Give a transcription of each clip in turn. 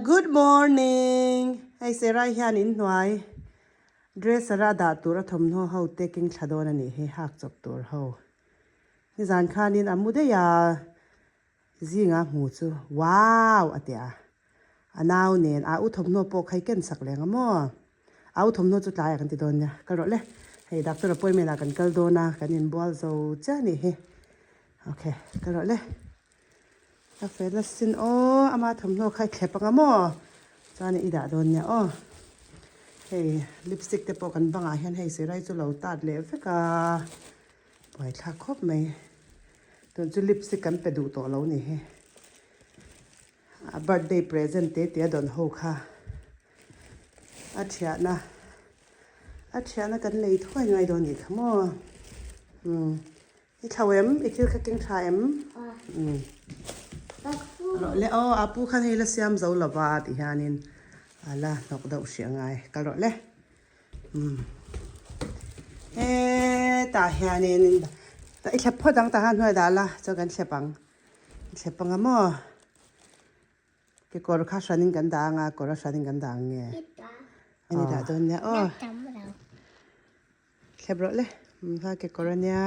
Good morning! Hei Serai hian inhnuai dresser a dah tur a thawmhnaw ho te keng thla dawn a nih hi hak chawp tur ho. Nizan khanin a mu daih a, zinga hmu chu wow a ti a. A nau nen a u thawmhnaw pawh kha i ken sak leng a maw? A u thawmhnaw chu tlaiah kan ti dawn nia, kal rawh le. Hei doctor appointment ah kan kal dawn a, kan inbual zo chiah a nih hi. Ok, kal rawh le. Ka fel asin aw, ama thawmhnaw kha i thlep anga maw? Chuan i dah dawn nia aw. Hei lipstick te pawh kan bangah hian hei sirai chu lo tat leh vek a, buaithlak khawp mai. Tun chu lipstick kan pe duh tawh lo ni hi. A birthday present te te a dawn ho kha a thiahna a thiahna kan lei thuai ngai dawn nih kha maw umm i thlo em i thil kha keng tha em umm rawh le aw a pu khan hei la siam zo lova tih hianin a la hnawk deuh hrih angai kal rawh le umm hetah hianin i thlep phawt ang tah khan hnuai dah la chuan kan thlep ang. Thlep anga maw? Kekawr kha hranin kan dah anga kawr a hranin kan dah ang nge? Ani dah dawn nia aw. Thlep rawh le. Kha kekawr ania.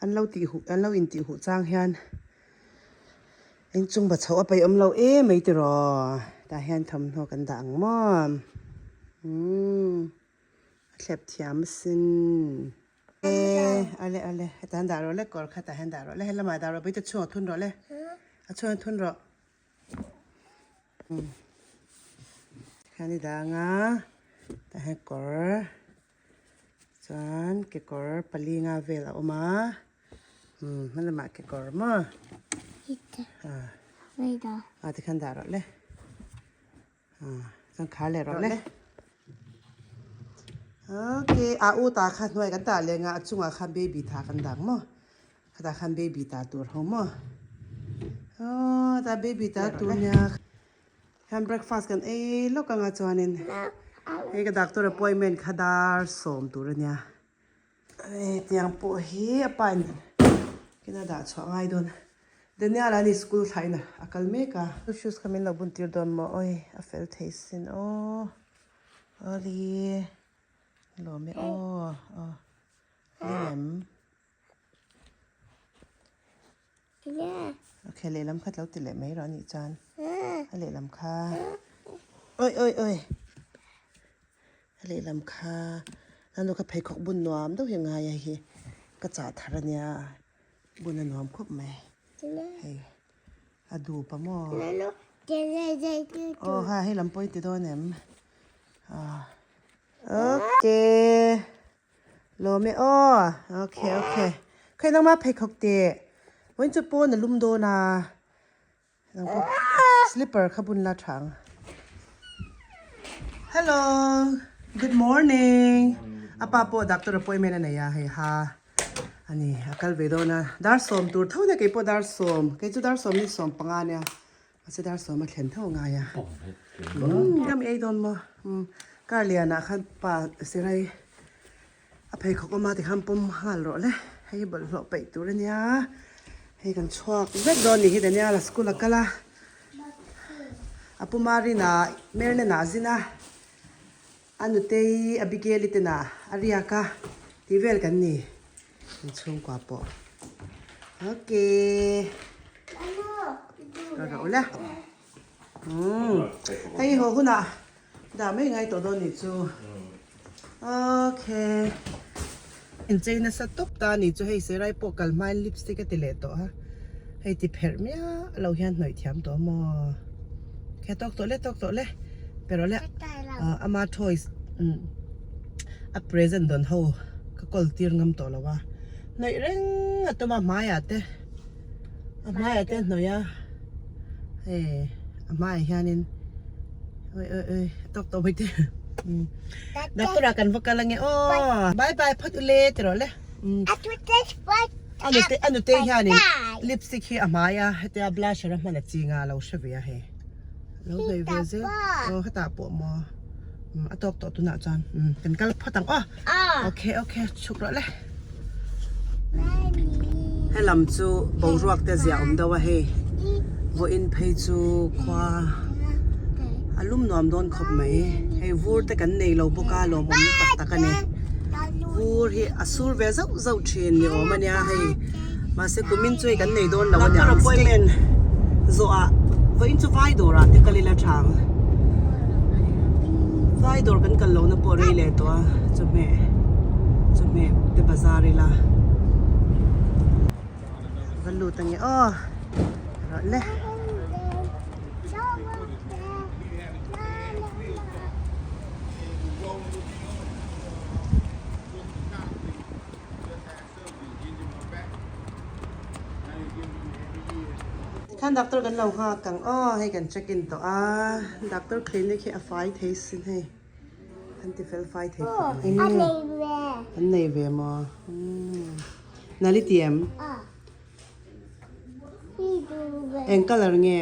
An lo tih huh an lo intih huh chang hian inchung va chhoh a peih awm lo em mai tiraw. Tah hian thawmhnaw kan dah ang maw? Umm. A thlep thiam asin. E ale ale hetah hian dah rawh le kawr khatah hian dah rawh le helamah dah rawh bawihte chhungah thun rawh le a chhungah thun rawh tikhian i dang a tah hian kawr chuan kekawr pali nga vel a awm a helamah kekawr maw a tikhian dah rawh le. Chuan khar leh rawh le. Okay, a u ta kha hnuai kan tah leh nga a chungah khan baby tha kan dang maw. Khatah khan baby ta tur ho maw. Aw ta baby ta tur nia. Khan breakfast kan ei lawk anga chuanin hei ka doctor appointment kha dar sawm tur ania. Hetiang pawh hi a pa in kina dah chhuah ngai dawn Daniel a ni school thla in a kal mek a. Shoes kha min lo bun tir dawn maw awi a fel thei sin aw awli lawm e aw aw hlim em okay lehlam kha tlo ti leh mai rawh anih chuan a lehlam kha awi awi awi. A lehlam kha a nu kha pheikhawk bun nuam deuh hi a ngai a hei ka chah thar a nia bun a nuam khawp mai hei a dup a maw aw ha hei lam pawh i ti dawn em ah okay lawm e aw okay okay khawi nangma pheikhawk teh vawiin chu pawn a lum dawn a. Slipper kha bun la tha ang. Hello, good morning. A pa pawh doctor appointment a nei a hei ha ani a kal ve dawn a. Dar sawm tur tho nia keipawh dar sawm kei chu dar sawm ni 15 nia mahse dar sawm a thlen tho ngai a. Umm ei dawn maw umm kar lianah khan pa sirai A pheikhawk awm a tikhan pawm nghal rawh le, hei bawlhhlawh peih tur a nia, hei kan chhuak vek dawn a nih hi Daniel a school a kal a, a pu Marina Merlin ah a zin a, a nutei Abigail-i te nah a riak a tih vel kan ni inchhungkua pawh okay ka rawh le umm hei haw hunah. Dah mai ngai tawh dawn nih chu. Okay. Inchei nasa tawp ta nih chu hei Serai pawh kal hmain lipstick a ti leh tawh a. Hei ti pherh miah lo hian hnawih thiam tawh maw. Khe tawk tawh le tawk tawh le. Pe rawh le. Ama toys a present dawn ho ka kawl tir ngam tawh lo a. Hnawih reng a tum a hmaiah te. A hmaiah te hnawih a. Hei a hmaiah hianin oi oi oi a tawk tawh mai te doctor ah kan va kal ange aw bye bye phawt ule ti rawh le a nute a nute hianin lipstick hi a hmai a hetia blusher a hman a ching a lo hre ve a hei lo hnawih ve zel aw hetah pawh maw a tawk tawh tunah chuan kan kal phawt ang aw okay okay chhuk rawh le. Helam chu boruak te ziah awm deuh a hei vawiin phei chu khua a lum nuam dawn khawp mai hei vur te kan nei lo bawk a lawmawm tak tak a ni vur hi a sur ve zauh zauh thin ni awm a nia hei mahse kumin chu hei kan nei dawn lo a nia appointment zawh ah vawiin chu vai dawr ah te kal ila tha ang vai dawr kan kal lohna pawh rei leh tawh a chawhmeh chawhmeh te bazar ila va lut ange aw rawh le. Tikhan doctor kan lo nghak ang aw hei kan check in tawh a doctor clinic hi a fai thei sin hei an ti fel fai thei khawp mai an nei ve maw nali ti em eng colour nge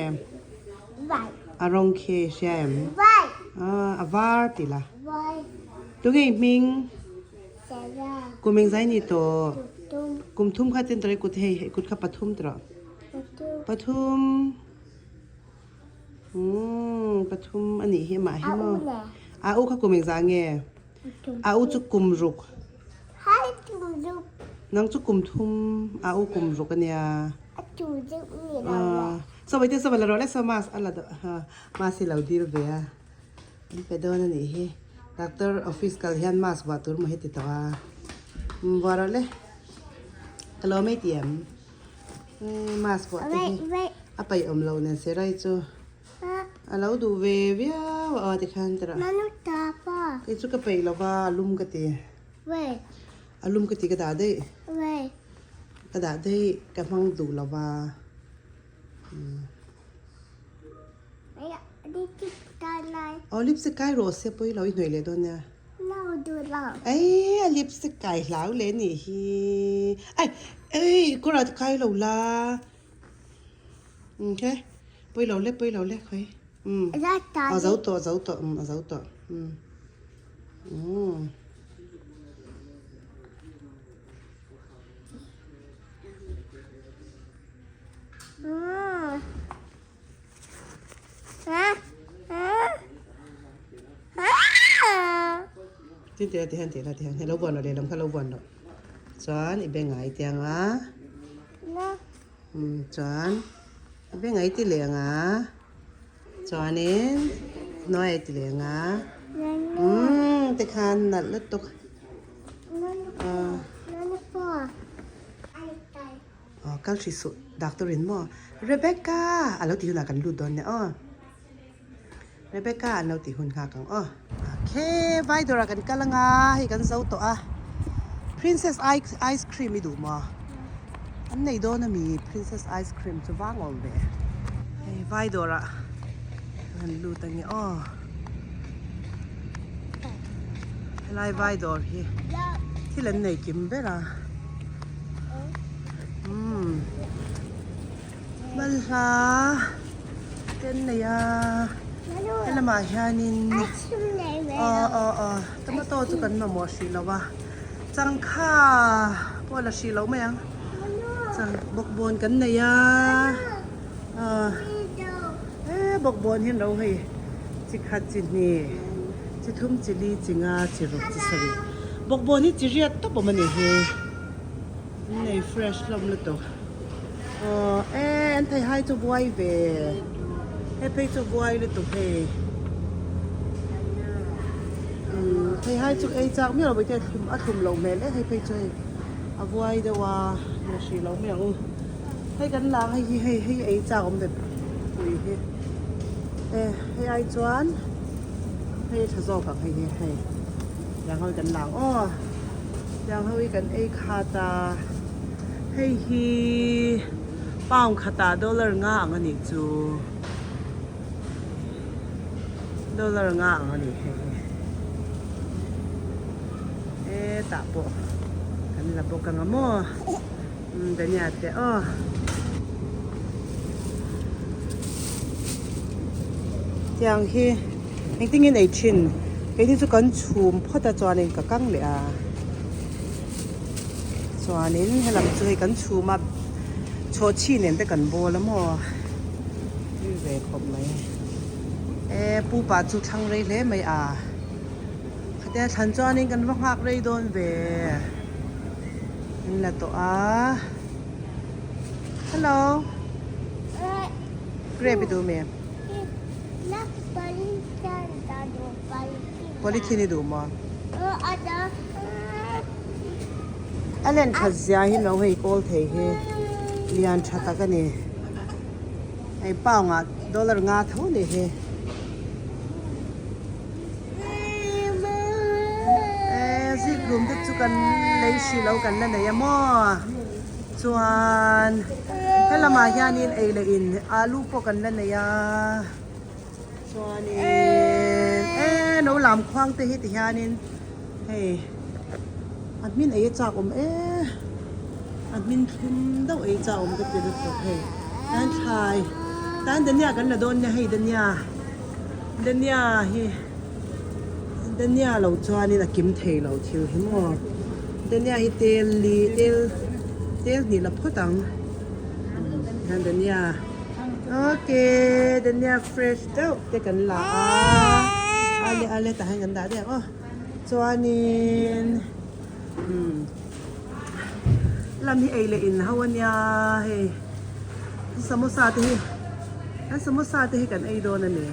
a rawng khi i hria em a var ti la tunge i hming. Kum engzai ni tawh? Kum thum kha tin tawh i kut hei i kut kha pathum tawh rawh. Pathum. Umm pathum a nih hi amah hi maw. A u kha kum engzah nge? A u chu kum ruk. Nang chu kum thum a u kum ruk a nia. Saw ite saw la rawh le saw mask a la mask hi lo dil ve a. An pe dawn a nih hi. Doctor office kal hian mask vuah tur maw heti tawh a. Umm vuah rawh le. Ka lo mai ti em? Umm mask vuah te hi a paih awm lo nen Serai chu a lo duh ve viau a aw tikhan tawrh a. Kei chu ka peih lo va a lum ka ti. A lum ka ti ka dah daih. Ka dah daih ka hmang duh lo va. Umm. Aw lipstick kai rawh se pawh i lo i hnawih leh dawn nia. Ei a lipstick kai hlau leh anih hi. Ai ei kawrah te kai lo la. Umm he pawi lo le pawi lo le khawi. Umm a zo tawh a zo tawh umm a zo tawh umm umm. Tin tih la ti hian tih la ti hian hei lo vuan rawh lehlam kha lo vuan rawh chuan i beng ngai tiang a umm chuan i beng ngai ti leh ang a chuanin hnuai ti leh ang a umm tikhan nalh lutuk ah. Aw kal hrih suh doctor in maw Rebecca a lo tih hunah kan lut dawn nia aw Rebecca an lo tih hun nghak ang aw. Ok vai dawrah kan kal anga hei kan zo tawh a princess ice cream i duh maw an nei dawn ami princess ice cream chu vang awm ve hei vai dawrah kan lut ange aw helai vai dawr hi thil an nei kim ber a. Umm balhla te an nei a helamah hianin aw aw aw tomato chu kan mamawh hrih lo a changkha pawh la hrih loh mai ang chang bawkbawn kan nei a ah he bawkbawn hi an ro hei chi khat chi hnih chi thum chi li chi nga chi ruk chi sarih bawkbawn hi chi riat tawp awm a ni hi. An nei fresh hlawm lutuk aw e an thei hai chu buai ve he phei chu buai lutuk hei umm thei hai chu ei chak miah lo mai te a thlum a thlum loh hmel e hei phei chu hei a buai deuh a la hrih loh mai ang u hei kan lang hei hi hei hei ei chak awm ve pui hi e hei ai chuan hei a tha zawk ang hei hi hei tiang ho hi kan lang aw. Tiang ho hi kan ei khat a, hei hi pound khatah dollar nga ang a nih chu, dollar nga ang a nih hei hi, hetah pawh kan la bawk ang a maw dhania te aw. Tiang hi engtin nge nei thin keini chu kan chhum phawt a chuanin ka kang leh a chuanin helam chu hei kan chhum a. Chhawhchhi nen te kan bawl a maw? Tui ve khawp mai. E pu pa chu thlang rei hle mai a. Khatia thlan chuanin kan va nghak rei dawn ve. An la tawh a. Hello. Grape i duh mi? Polythene i duh maw? A len that zia hi lo hei kawl thei hi lian tha tak a ni. Hei pound ah dollar nga tho a nih hi. Eee zik rum te chu kan lei hrih lo kan la nei a maw chuan helamah hianin ei leh in alu pawh kan la nei a chuanin eee no lam khuang te hi ti hianin hei a hmin ei a chak awm e a hmin thlum deuh ei chak awm ka ti lutuk hei tan thlai tan dania kan la dawn nia hei dania. Dania hi Dania lo chuanin a kim thei lo thil hi maw Dania hi tel li tel tel hnih la phawt ang hian Dania okay Dania fresh deuh te kan la a ale ale tah hian kan dah daih ang aw chuanin umm lam hi ei leh in ho ania hei samosa te hi an samosa te hi kan ei dawn a ni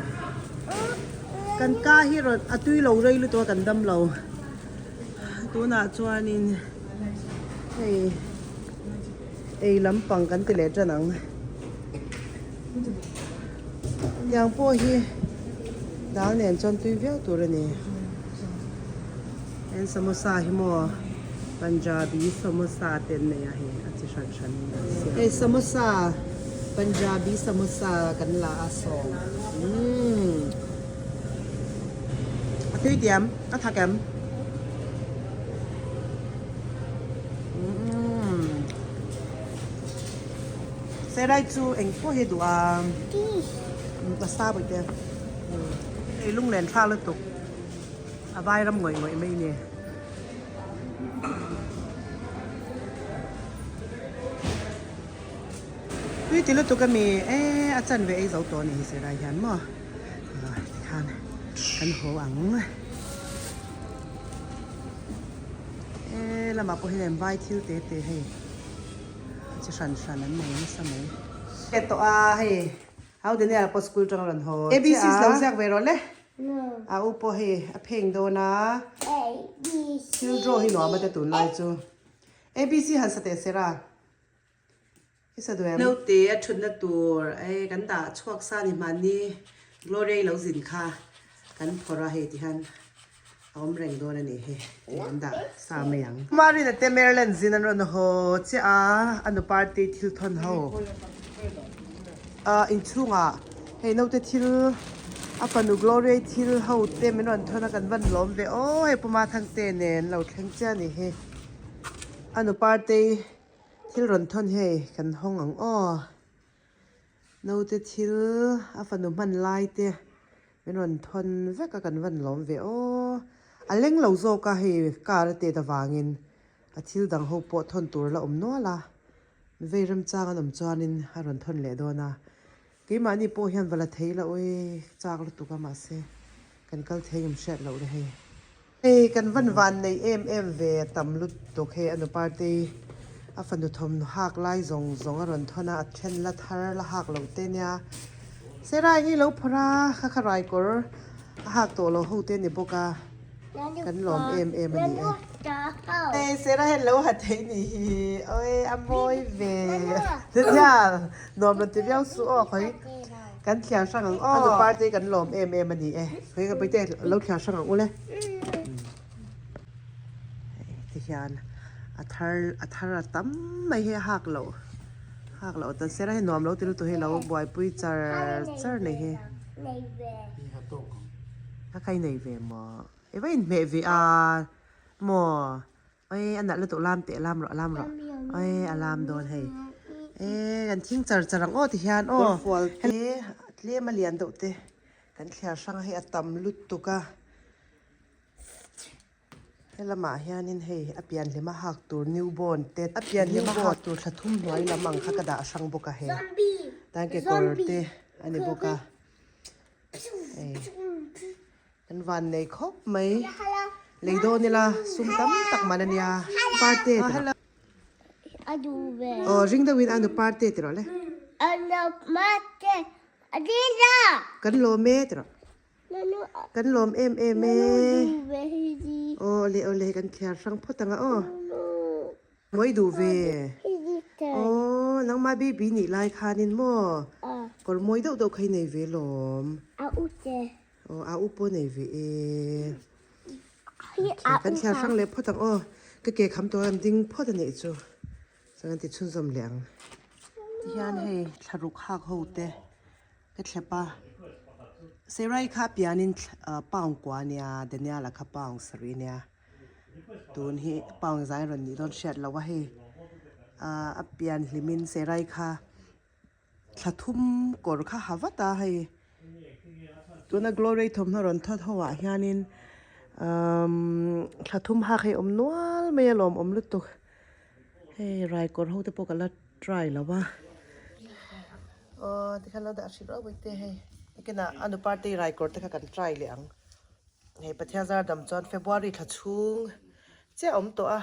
kan ka hi rawn a tui lo rei lutuk a kan dam lo tunah chuanin hei ei lampang kan ti leh tan ang tiang pawh hi dal nen chuan tui viau tur a ni. Heng samosa hi maw Punjabi samosa te an nei a hei a chi hran hran in an siam. Hei samosa Punjabi samosa kan la a sawm umm a tui tiam a thak em umm serai chu eng pawh hi a duh a a sa bawih te hei lunglen thlak lutuk. A vai ram ngawih ngawih mai ni. Tui ti lutuk a mi e a chan ve ei zo tawh a ni hi Serai hian maw ah tikhan kan haw ang e lamah pawh hian vai thil te te hei chi hran hran an nei nasa mai. Ke tawh a hei Hau Daniel pawh school tang a rawn haw chiah a. ABC lo ziak ve rawh le. A u pawh hei a pheng dawn a. Thil draw hi nuam a te tunlai chu. ABC han sa teh sera. I sa duh em? Naute a thutna tur ei kan dah chhuak sa ni hmanni Gloria i lo zin kha kan phawrh a hei tihian a awm reng dawn a nih hi tih an dah sa mai ang. Marina te Maryland zin an rawn haw chiah a, a nu party thil thawn ho ah inchhungah hei naute thil a fanu Gloria thil ho te min rawn thawn a kan van lawm ve aw hei Puma Thangte nen lo thleng chiah a nih hi a nu party thil rawn thawn hei kan hawng ang aw. Naute thil a fanu hman lai te min rawn thawn vek a kan van lawm ve aw. A leng lo zawk a hei car a tet avangin a thil dang ho pawh thawn tur la awm nual a, vei remchang an awm chuanin a rawn thawn leh dawn a. Keimahni pawh hian va la thei la awi chak lutuk a mahse kan kal thei ngam hriat loh le hei. Hei kan van van nei em em ve a tam lutuk hei a nu party a fanu thawmhnaw hak lai zawng zawng a rawn thawn a a then la thar la hak loh te nia Serai hi lo phawrh a kha kha rai kawr a hak tawh lo ho te a ni bawk a kan lawm em em a ni e. Hei Serai hian lo ha thei ni hi awi a mawi ve nia nuam rawn ti viau suh aw khawi. Kan thliar hrang ang aw. A nu party kan lawm em em a ni e. Khawi ka paite lo thliar hrang ang ule. Ti hian a thar a thar a tam mai hi a hak loh hak loh tan sera hi nuam lo ti lutuk hi lo buaipui char char nei hi. A kai nei ve maw. I va inhmeh ve a maw. Oi a nalh lutuk lam teh lam rawh lam rawh oi a lam dawn hei e kan thing char char ang aw ti hian aw fual te tlem a lian deuh te kan thliar hrang a hei a tam lutuk a Helamah hianin hei a pian hlima hak tur newborn te a pian hlima hak tur thla thum hnuai lam ang kha ka dah hrang bawk a hei tan kekawr te a ni bawk a hei kan van nei khawp mai lei dawn ila sum tam tak man a nia parte tih rawh aw ring deuhin a nu parte tih rawh le kan lawm e tih rawh. Kan lawm em em e. Aw le aw le kan thliar hrang phawt ang a aw. Mawi duh ve. Aw nangmah baby nih lai khanin maw kawr mawi deuh deuh kha i nei ve lawm. Aw a u pawh nei ve e. Kan thliar hrang leh phawt ang aw. Ka ke kham tawh an ding phawt a nih chu. Chuan an ti chhunzawm leh ang. Tihian hei thlaruk hak ho te ka thlep a, Serai kha pianin pound kua ania, Daniela kha pound sarih ania, tun hi pound zai rawn nih dawn hriat loh a hei a pian hlimin Serai kha thla thum kawr kha ha vat a hei tuna Glory thawmhnaw rawn thawt ho ah hianin thla thum hak hei awm nual mai a lawmawm lutuk. Hei rai kawr ho te pawh ka la try lo a. Aw tikhan lo dah hrih rauh mai te hei. Nakinah a nu party rai kawr te kha kan try leh ang. Hei Pathian zar dam chuan February thla chhung chiah a awm tawh a,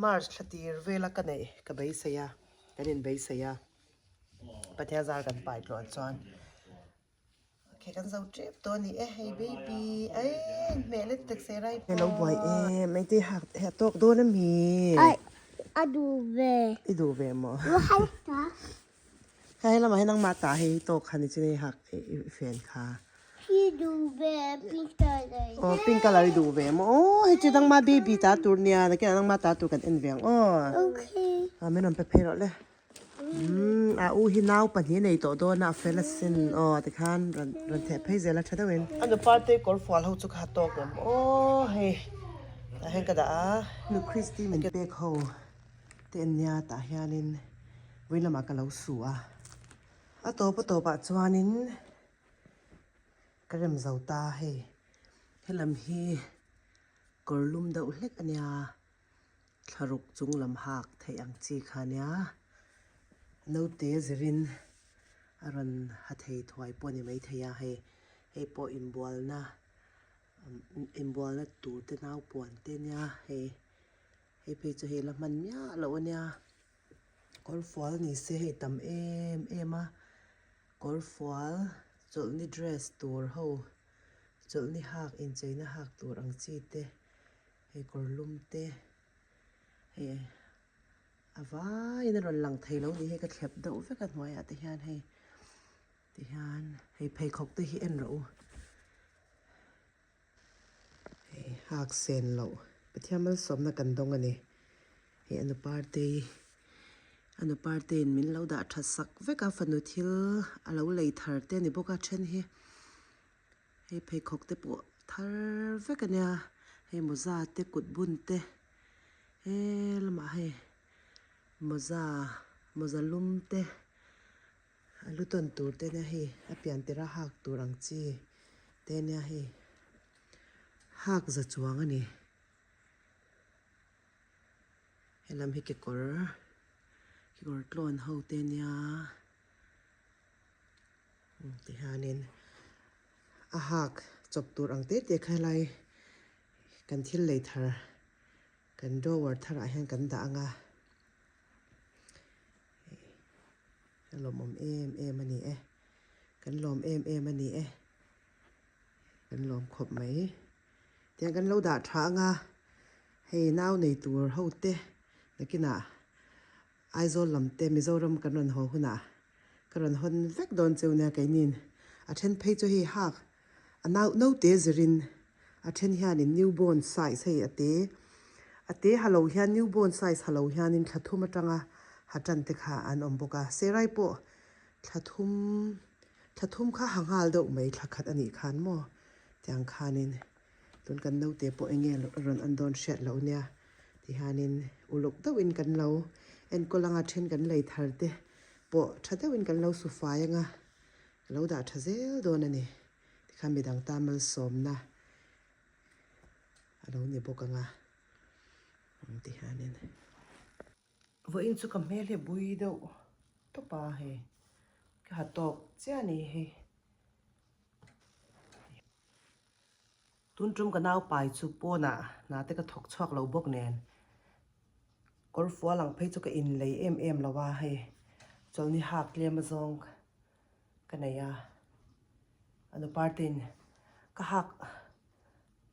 March thla tir vela ka neih ka beisei a, kan inbeisei a. Pathian zar kan pai tluan chuan. Okay, kan zo tep tawh a ni e, hei baby, ei hmeh let tak se rai pawh. Hello buai e, mai te hak he tawk dawn a mi. Ai, a duh ve. I duh ve maw? Kha hei lamah hian nangmah tah hei tawk kha ni chu nei hak i fen kha. Hi duh ve, pink color. Aw, pink color i duh ve maw? Aw, hei chu nangmah baby ta tur nia, nakinah nangmah ta tur kan en ve ang aw. Okay. A min rawn pe phei rawh le. Umm a u hi nau pahnih a nei tawh dawn a a fel asin aw tikhan rawn rawn theh phei zel a tha deuhin. A nu parte kawr fual ho chu kha tawk em aw hei tah hian ka dah a. Nu Christy min pek ho te en nia tah hianin vawiin lamah ka lo su a, a tawp a tawpah chuanin ka rem zo ta hei helam hi kawr lum deuh hlek a nia. Thlaruk chung lam hak theih ang chi kha nia naute zirin a rawn ha thei thuai pawh a ni maithei a hei hei pawh inbualna inbualna tur te naupuan te nia hei hei phei chu hei la hman miah loh a nia kawrfual ni se hei tam em em a kawrfual chawlhni dress tur ho chawlhni hak incheina hak tur ang chi te. Hei kawr lum te hei a vaiin a rawn lang thei lo ni hei ka thlep deuh vek a hnuaiah te hian hei ti hian hei pheikhawk te hi en rawh u hei hak sen loh Pathian malsawmna kan dawng a ni hei a nu partei a nu parteiin min lo dah tha sak vek a fanu thil a lo lei thar te a ni bawk a then hi. Hei pheikhawk te pawh thar vek a nia hei mawza te kut bun te he lamah hei mawza mawza lum te a lu tawn tur te nia hei a pian tirh a hak tur ang chi te nia hei hak za chuang a ni helam hi kekawr kekawr tlawn ho te nia. Tihianin a hak chawp tur ang te te kha helai kan thil lei thar kan drawer thar ah hian kan dah ang a a lawmawm em em a ni e kan lawm em em a ni e kan lawm khawp mai tiang kan lo dah tha ang a hei nau nei tur ho te nakinah. Aizawl lam te Mizoram kan rawn haw hunah ka rawn hawn vek dawn cheu nia keinin a then phei chu hei hak a nau naute zirin a then hianin new born size hei a te a te ha lo hian new born size ha lo hianin thla thum atanga ha tan te kha an awm bawk a serai pawh thla thum thla thum kha ha nghal deuh mai thla khat a nih khan maw tiang khanin tun kan naute pawh eng nge rawn an dawn hriat loh nia. Tihianin uluk deuhin kan lo enkawl anga then kan lei thar te pawh tha deuhin kan lo su fai anga ka lo dah tha zel dawn a ni. Tikhan midang tan malsawmna a lo ni bawk anga. Ti hianin vawiin chu ka hmel hi bui deuh tawp a hei ka ha tawk chiah a ni hei. Tun tum ka nau pai chu pawnah hna te ka thawk chhuak lo bawk nen kawr fual ang phei chu ka inlei em em lo a hei chawlhni hak tlem azawng ka nei a a nu party-in ka hak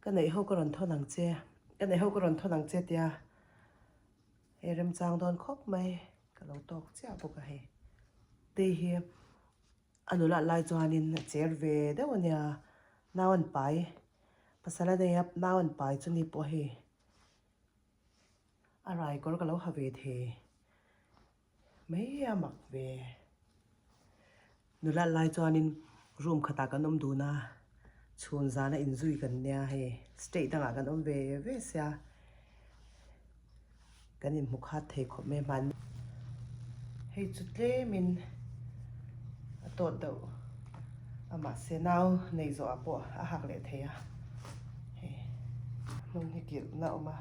ka neih ho ka rawn thawn ang che ka neih ho ka rawn thawn ang che tia hei remchang dawn khawp mai ka lo tawk chiah bawk a hei tei hi. A nula lai chuanin a cher ve deuh a nia, nau an pai, pasal a nei a, nau an pai chu ni pawh hei a rai kawr ka lo ha ve thei mai a mak ve. Nula lai chuanin room khatah kan awm dun a, chhun zana inzui kan nia hei state dangah kan awm ve ve sia. Kan inhmu khat thei khawp mai a hman. Hei chu tlemin a tawt deuh a mahse nau nei zawh ah pawh a hak leh thei a hei hnung hi kilh na a awm a.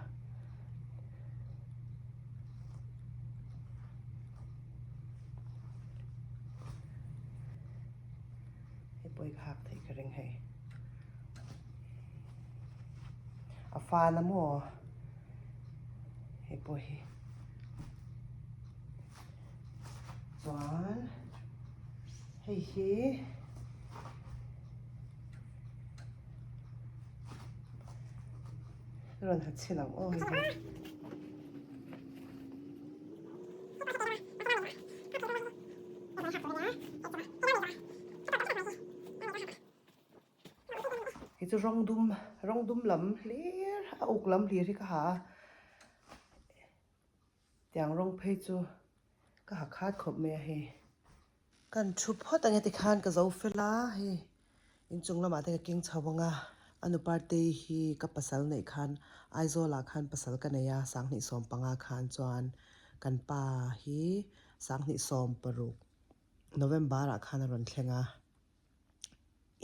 Hei pawh hi ka hak theih ka ring hei a fan a maw. Hei pawh hi chuan hei hi rawn ha chhin ang aw hei hi. Hei chu rawng dum rawng dum lam hlir a uk lam hlir hi ka ha a tiang rawng phei chu ka ha khat khawp mai a hei. Kan thu phawt ang e tikhan ka zo fel a hei inchung lamah te ka keng chho ang a a nu parte hi ka pasal neih khan Aizawl ah khan pasal ka nei a sanghnih sawm panga khan chuan kan pa hi sanghnih sawm paruk November ah khan a rawn thleng a.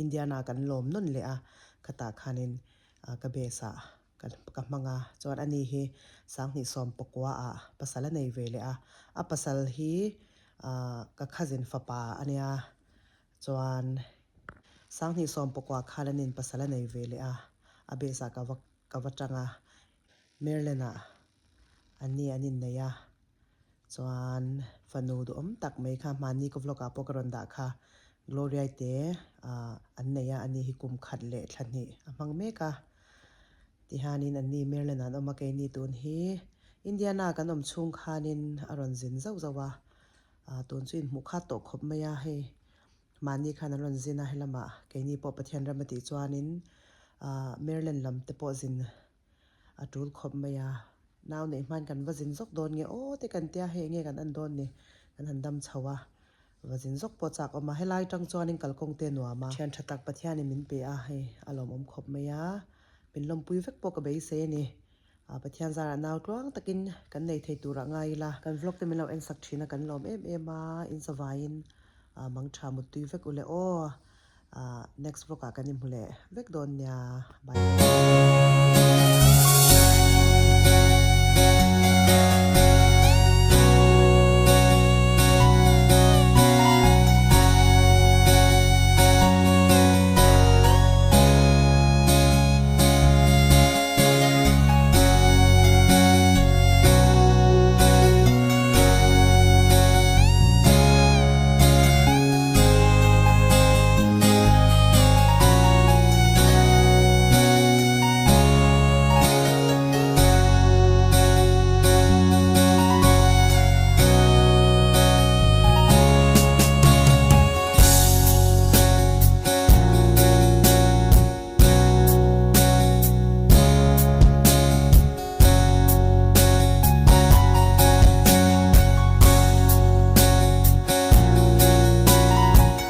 Indiana kan lawm nawn leh a, khatah khanin ka base ah ka hmang a, chuan ani hi sanghnih sawm pakua ah pasal a nei ve leh a, a pasal hi ka cousin fapa a nia, chuan sanghnih sawm pakua khan anin pasal a nei ve leh a, a base ah ka va ka va tang a, Maryland ah anni an innei a, Chuan fanu duhawm tak mai kha hmanni ka vlog ah pawh ka rawn dah kha Gloria te ah an nei a, ani hi kum khat leh thla hnih a hmang mek a. Tihianin anni Maryland ah an awm a, keini tun hi Indiana kan awm chhung khanin a rawn zin zauh zauh a, ah tun chu inhmuh khat tawh khawp mai a hei hmanni khan an rawn zin a helamah keini pawh Pathian ram a tih chuanin ah Maryland lam te pawh zin A tul khawp mai a, nau neih hmain kan va zin zawk dawn nge aw te kan tia hei enge kan en dawn ni, kan han dam chho a, va zin zawk pawh chak awm a, helai tang chuanin kalkawng te nuam a. Thian tha tak Pathianin min pe a, hei a lawmawm khawp mai a, min lawmpui vek pawh ka beisei a ni, Pathian zarah nau tluang takin kan nei thei turah ngai ila. Kan vlog te min lo en sak thin a, kan lawm em em a, in zavaiin mang tha muttui vek ule aw. Next vlog ah kan inhmu leh vek dawn nia. Bye bye.